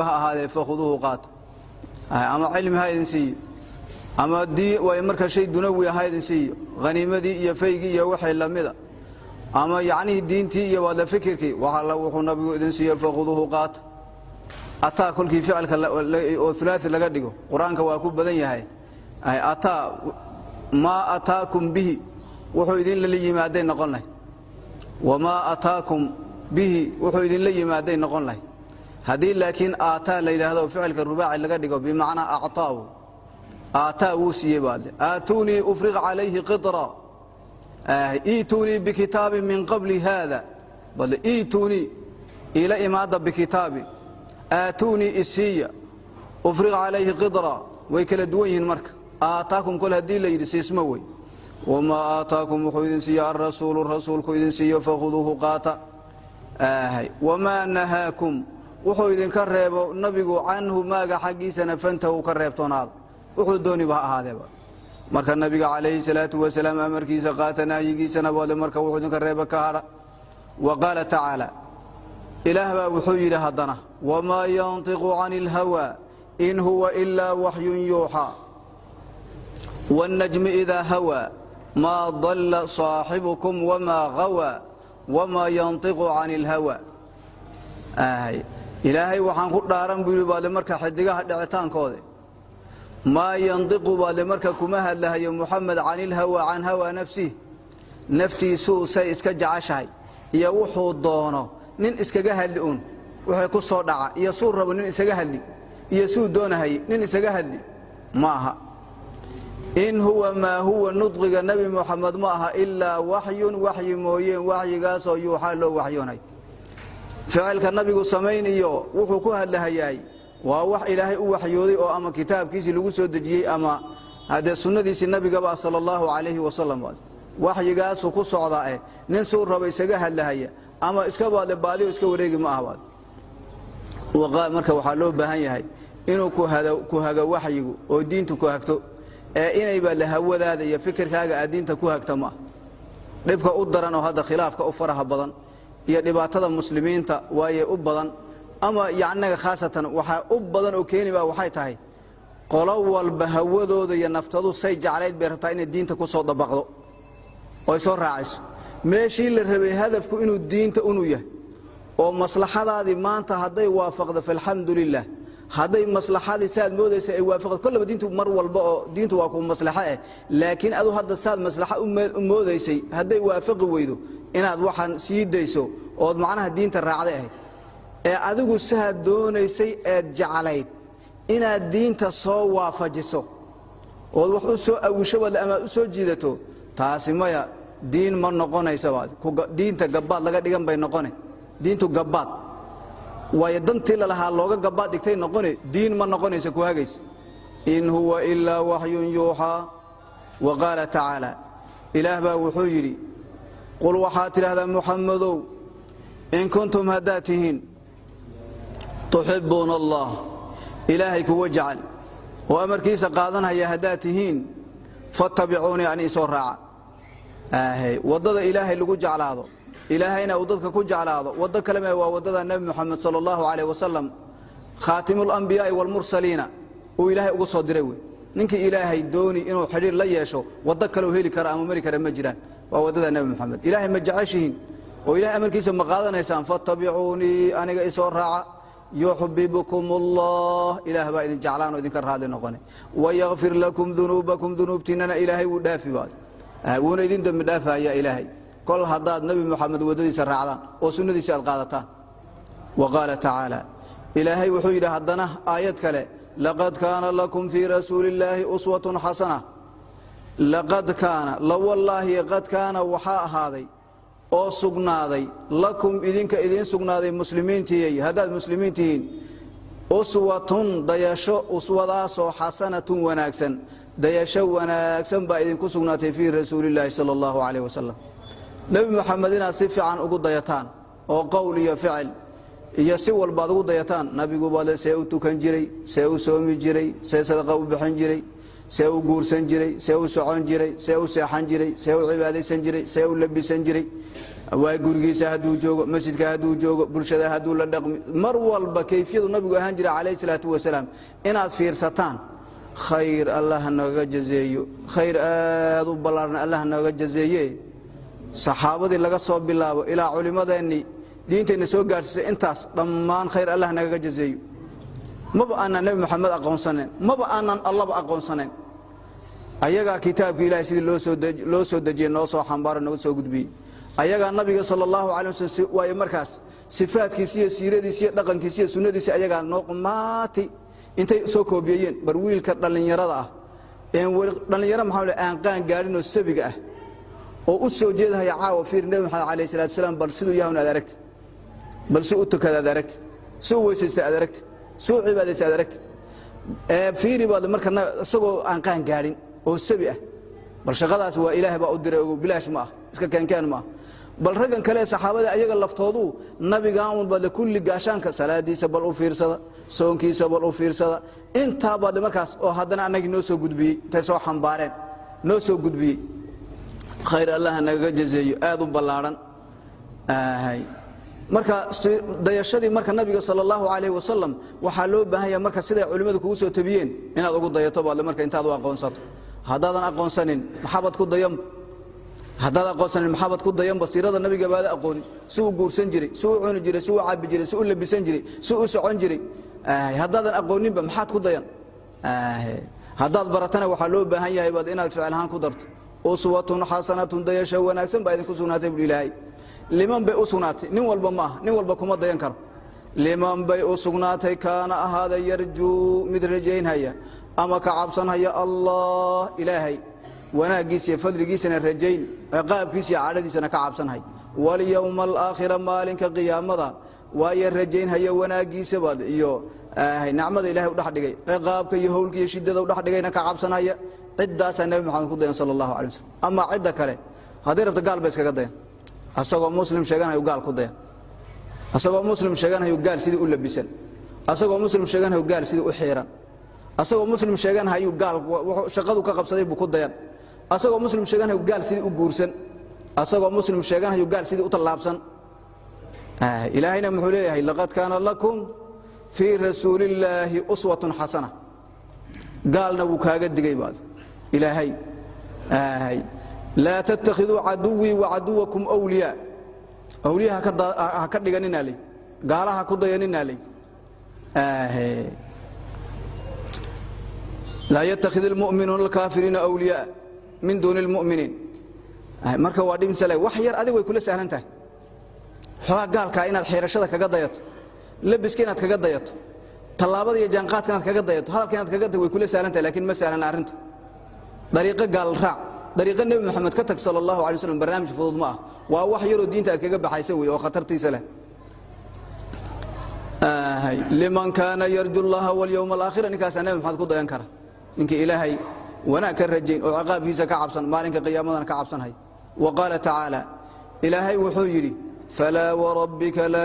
Ha ahaadee, fakhuduuhu, qaata. Ama cilmi ha idin siiyo, ama way marka shay dunawi ha idin siiyo, haniimadii iyo faygii iyo wixii lamida, ama yacnihii diintii iyo waadla fikirkii. Wax alla wuxuu Nabigu idin siiyo, fakhuduuhu, qaata. Ataa kolkii ficilka oo ulaai laga dhigo, Qur-aanka waa ku badan yahay. Ataa, maa ataakum bihi, wuxuu idinla yimaaday noqon lahay. Wamaa ataakum bihi, wuxuu idinla yimaaday noqon lahay. Haddii laakiin aataa la yidhaahdo, ficilka rubaaci laga dhigo, bimacnaa acطaa, aataa, wuu siiyey baadle. Aatuunii ufriq calayhi qitra, iituunii bikitaabin min qabli haada badle, iituunii, ila imaada, bikitaabin, aatuunii, isiiya, ufriq calayhi qitra. Way kala duwan yihiin. Marka aataakum kol haddii la yidhi, siismo wey. Wamaa aataakum, wuxuu idin siiya, alrasuulu, rasuulku idin siiyo, fakhuduuhu, qaata. Wamaa nahaakum, wuxuu idinka reebo Nabigu, canhu, maaga xaggiisana, fantahu, ka reebtoonaada, wuxuu dooniba ha ahaadeeba. Marka Nabiga calayhi salaatu wasalaam amarkiisa qaata, nahyigiisana baadle, marka wuxuu idinka reeba ka hadha. Wa qaala tacaala, Ilaah baa wuxuu yidhi haddana: wamaa yantiqu cani ilhawaa in huwa ilaa waxyun yuuxaa, wاnnajmi idaa hawaa, maa dalla saaxibukum wamaa gawaa, wamaa yantiqu cani ilhawaa. Ilaahay waxaan ku dhaaran buu yidhi baadle marka xidigaha dhicitaankooda. Maa yandiqu baadle marka kuma hadlahayo Muxamed, cani ilhawaa, can hawaa nafsih, naftiisuu say iska jeceshahay iyo wuxuu doono nin iskaga hadli uun, wixii ku soo dhaca iyo suu rabo nin isaga hadli iyo suu doonahayay nin isaga hadli ma aha. In huwa, maa huwa, nudqiga Nebi Muxamed ma aha, ilaa waxyun, waxyi mooyeen, waxyigaasoo yuuxaa, loo waxyoonay. Ficilka Nabigu samayn iyo wuxuu ku hadlahayaay waa wax Ilaahay u waxyooday, oo ama kitaabkiisii lagu soo dejiyey ama haddee sunnadiisii Nabigaba sala allahu calayhi wasalam. Waxyigaasuu ku socdaa eh, nin suu raba isaga hadlahaya ama iska baadle baadiyo iska wareegi ma aha. Marka waxaa loo baahan yahay inuu ku hago waxyigu oo diintu ku hagto, ee inay baadle hawadaada iyo fikirkaaga aad diinta ku hagta ma ah. Dhibka u daran oo hadda khilaafka u faraha badan iyo dhibaatada muslimiinta waaye u badan, ama yacnaga khaasatan waxaa u badan oo keeni baa waxay tahay, qolo walba hawadooda iyo naftadu say jeclayd bay rabtaa inay diinta ku soo dabaqdo oy soo raaciso, meeshii la rabay hadafku inuu diinta unuu yahay. Oo maslaxadaadii maanta hadday waafaqdo, falxamdu lilah. Hadday maslaxadii saad moodaysa ay waafaqdo, kollaba diintu mar walba oo diintu waa ku maslaxo eh, laakiin adu hadda saad maslaxo u moodaysay hadday waafaqi weydo, inaad waxaan sii dayso ood macnaha diinta raacday ahayd. Ee adigu saad doonaysay eed jeclayd inaad diinta soo waafajiso ood wax u soo awisho baad ama aad u soo jiidato, taasi maya, diin ma noqonaysa. Baad diinta gabbaad laga dhigan bay noqone. Diintu gabbaad waayo, dantii lalahaa looga gabbaad dhigtay noqone, diin ma noqonaysa ku hagaysa. In huwa ilaa waxyun yuuxaa. Wa qaala tacaala, Ilaah baa wuxuu yidhi: qul, waxaad tidhaahdaa Muxamadow, in kuntum, haddaad tihiin, tuxibbuuna allah, Ilaahay kuwa jecel oo amarkiisa qaadanhaya haddaad tihiin, fattabicuunii, ani isoo raaca. Waddada Ilaahay lagu jeclaado, Ilaahayna uu dadka ku jeclaado, waddo kale mee, waa waddada Nebi Moxamed sala allahu calayh wasalam, khaatimulambiyaa'i waalmursaliina, uu Ilaahay ugu soo diray wey. Ninkii Ilaahay dooni inuu xidhiir la yeesho, waddo kaleu heli kara ama mari kara ma jiraan, waa waddada Nebi Moxamed. Ilaahay ma jeceshihiin oo Ilahay amarkiisa ma qaadanaysaan? Fattabicuunii, aniga isoo raaca, yuxbibukum allah, Ilaah baa idin jeclaan oo idinka raadli noqone, wayakfir lakum dunuubakum, dunuubtiinnana Ilaahay wuu dhaafi baad, wuuna idin dembi dhaafaya Ilaahay, kol haddaad Nebi Moxamed waddadiisa raacdaan oo sunnadiisa aad qaadataan. Wa qaala tacaala, Ilaahay wuxuu yidhi haddana aayad kale: laqad kaana lakum fii rasuuli illaahi uswatun xasana. Laqad kaana, lawallaahi, qad kaana, waxaa ahaaday oo sugnaaday, lakum, idinka idiin sugnaaday, muslimiintiyey, haddaad muslimiin tihiin, uswatun, dayasho, uswadaasoo xasanatun wanaagsan, dayasho wanaagsan baa idinku sugnaatay, fii rasuulillaahi sala allahu calayh wasalam, Nebi Moxamed inaad si fiican ugu dayataan oo qowl iyo ficil iyo si walbaad ugu dayataan. Nabigu baale see u tukan jiray, see u soomi jiray, see sadaqa u bixin jiray, See u guursan jiray, see u socon jiray, see u seexan jiray, see u cibaadaysan jiray, see u labisan jiray, waa gurigiisa hadduu joogo, masjidka hadduu joogo, bulshada hadduu la dhaqmi, mar walba kayfiyadu nabigu ahaan jiray calayhi salaatu wasalaam inaad fiirsataan. Khayr Allah nooga jazeeyo, khayr aad u ballaaran Allah nooga jazeeye. Saxaabadii laga soo bilaabo ilaa culimmadeennii diinteenna soo gaarsiisay, intaas dhammaan khayr Allah nagaga jazeeyo. Maba aanan Nebi Moxamed aqoonsanayn, maba aanan Allaba aqoonsanayn. Ayagaa kitaabka Ilahay sidii loo soo dejiyey noo soo xambaaro, nooga soo gudbiyey. Ayagaa nabiga sala allahu calay waslm waayo markaas sifaadkiisi iyo siiradiisi iyo dhaqankiisi iyo sunnadiisi ayagaa noo qumaati intay soo koobiyeyeen. Bar wiilka dhallinyarada ah een dhallinyaro maxaa le aan qaan gaadhinoo sabiga ah oo u soo jeedahaya caawa, fiir Nebi Maxamed calayhi salatu wasalaam, bal siduu yahun aad aragtid, bal si u tukada aad aragtid, si u weysaysta aad aragtid, si u cibaadaysta aad aragtid. Fiiri baad marka isagoo aan qaan gaadhin oo sabi ah. Bal shaqadaas waa Ilaahay baa u diray, ogow, bilaash ma ah, iska keenkeen ma ah. Bal raggan kale saxaabada ayaga laftoodu nabigan un baad kulli gaashaanka salaadiisa bal u fiirsada, soonkiisa bal u fiirsada, intaa baad markaas oo haddana annagii noo soo gudbiyey, intay soo xambaareen noo soo gudbiyey. Khayr Allah nagaga jazeeyo aad u ballaaran. Marka dayashadii marka nabiga sala allahu calayhi wasalam waxaa loo baahan yahay marka siday culimmadu kugu soo tabiyeen inaad ugu dayato baadle marka intaad u aqoonsato. Haddaadan aqoonsanin maxaabad ku dayanba? Haddaad aqoonsanin maxaabad ku dayanba? Siirada nabiga baada aqoonin, si uu guursan jiray, si uu cuni jiray, si uu cabi jiray, si uu labisan jiray, si uu socon jiray, haddaadan aqooninba maxaad ku dayan? Haddaad baratana waxaa loo baahan yahay baad inaad ficil ahaan ku darto. Uswatun xasanatun, dayasho wanaagsan baa idinku sugnaatay buu Ilaahay. Liman bay u sugnaatay? Nin walba ma aha, nin walba kuma dayan karo. Liman bay u sugnaatay? Kaana ahaada, yarjuu mid rajaynhaya ama ka cabsanhaya Allah Ilaahay wanaaggiisa iyo fadligiisana rajayn, ciqaabkiisa iyo cadhadiisana ka cabsanhay, walyowma alaakhira, maalinka qiyaamada waayo rajaynhaya wanaaggiisa baad iyo nacmada Ilahay u dhex dhigay, ciqaabka iyo howlka iyo shiddada u dhex dhigayna ka cabsanhaya. Ciddaasaa Nebi Maxamed ku dayan sala allahu alay waslm. Amaa cidda kale hadday rabto gaal ba iskaga dayan. Asagoo muslim sheeganayo gaal ku dayan, asagoo muslim sheeganayo gaal sidii u labisan, asagoo muslim sheeganayo gaal sidii u xiiran, asagoo muslim sheeganayo gaal shaqadu ka qabsaday buu ku dayan, asagoo muslim sheeganayo gaal sidii u guursan, asagoo muslim sheeganayo gaal sidii u tallaabsan. Ilaahayna muxuu leeyahay? Laqad kaana lakum fii rasuulillaahi uswatun xasana. Gaalna wuu kaaga digay baad Ilaahay. Laa tattakhiduu caduwii wa caduwakum wliyaa, awliya ha ka dhiganinaa ley, gaalaha ku dayaninaa ley. Laa yattakhid almu'minuuna alkaafiriina awliyaa min duuni almu'miniin. Marka waa dhimsale wax yar adig way kula sahlan tahay xoogaa gaalkaa inaad xiirashada kaga dayato, labiska inaad kaga dayato, tallaabada iyo jaanqaadka inaad kaga dayato, hadalka inaad kaga dayato, way kula sahlan tahay. Lakiin ma sahlana arrintu. Dariiqo gaal raac, dariiqo Nebi Moxamed ka tag sala allahu alay waslam, barnaamij fudud ma ah. Waa wax yaroo diinta aad kaga baxaysa wey oo khatartiisa leh. Liman kaana yarju llaha walyowma alaakhira, ninkaasaa Nebi Maxamed ku dayan kara, ninkii Ilaahay wanaag ka rajayn oo ciqaabkiisa ka cabsan, maalinka qiyaamadana ka cabsanhay. Wa qaala tacaala, Ilaahay wuxuu yidhi: falaa warabbika laa